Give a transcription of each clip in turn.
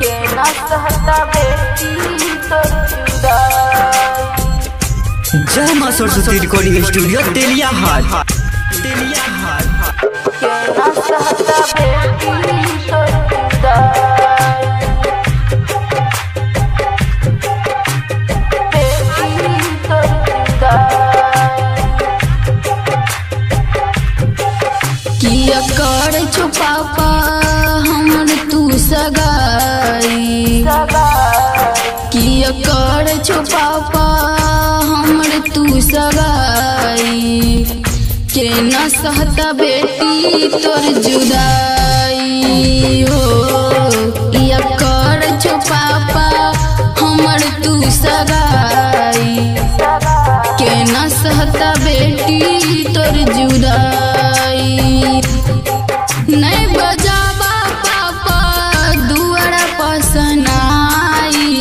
केना सहता बेटी तोर जुदाई। जय माँ सरस्वती रिकॉर्डिंग स्टूडियो तेलियाहाट। तेलियाहाट। केना सहता बेटी तोर जुदाई। बेटी तोर जुदाई। किया कर छो पापा हमर तू सगाई। सगाई। किया कर छो पापा हमर तू सगाई। केना सहता बेटी तोर जुदाई हो। किया कर छो पापा हमर तू सगाई। सगाई। केना सहता बेटी तोर जुदाई। नहीं बजाबा पापा दुआरा पसनाई।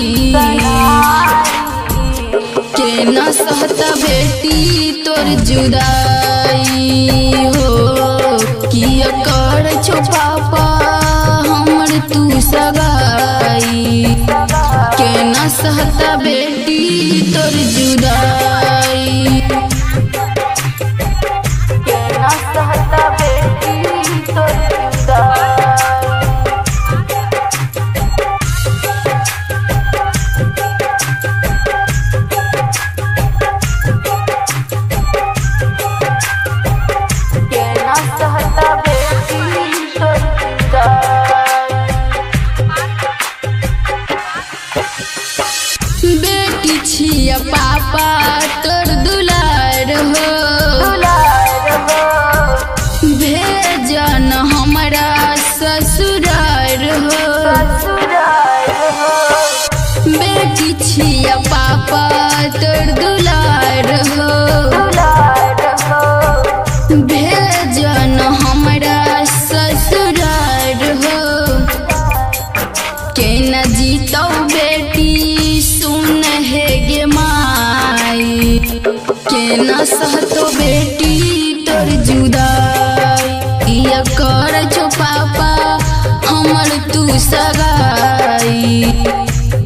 केना सहता बेटी तोर जुदाई हो। किया कर छो पापा हमर तू सगाई। केना सहता बेटी तोर जुदाई। केना सहता बेटी तोर जुदाई। केना सहता बेटी तोर जुदाई। बेटी छिया पापा तोर दुलार हो। दुलार हो। भेजन हमरा ससुरार हो। ससुराल हो। बेटी छिया पापा तोर दुलार हो। दुलार हो। भेजन हमरा ससुरार हो। केना जीतौ बेटी सुन हे गे माई। केना सहतो बेटी तोर जुदाई। किया कर छो पापा हमर तू सगाई।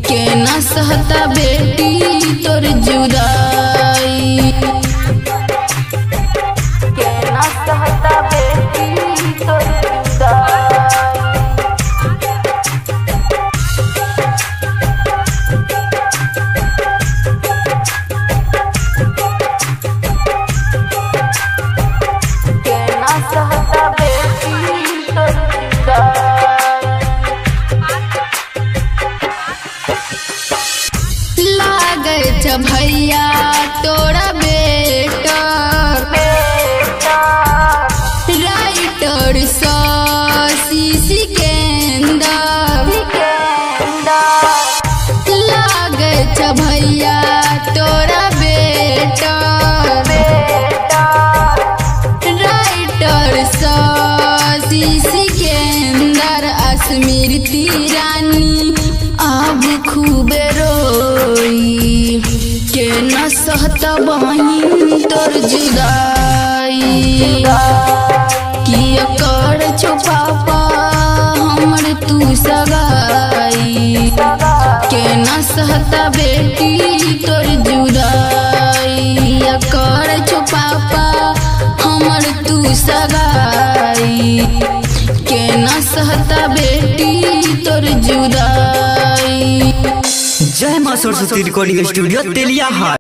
केना सहता बेटी तोर जुदाई। केना सहता बेटी तोर जुदाई। केना सहता बेटी तोर जुदाई। लागै छ भैया तोरा बेटा। बेटा। राइटर सिकंदर। सिकंदर। लागै छ भैया तोरा बेटा। बेटा। राइटर सिकंदर स्मृति रानी अब खूब रोई। केना सहता बहिन तोर जुदाई। किया कर छो पापा हमर तू सगाई। केना सहता बेटी तोर जुदाई। किया कर छो पापा हमर तू सगाई। केना सहता बेटी तोर जुदाई। जय माँ सरस्वती रिकॉर्डिंग स्टूडियो तेलियाहाट।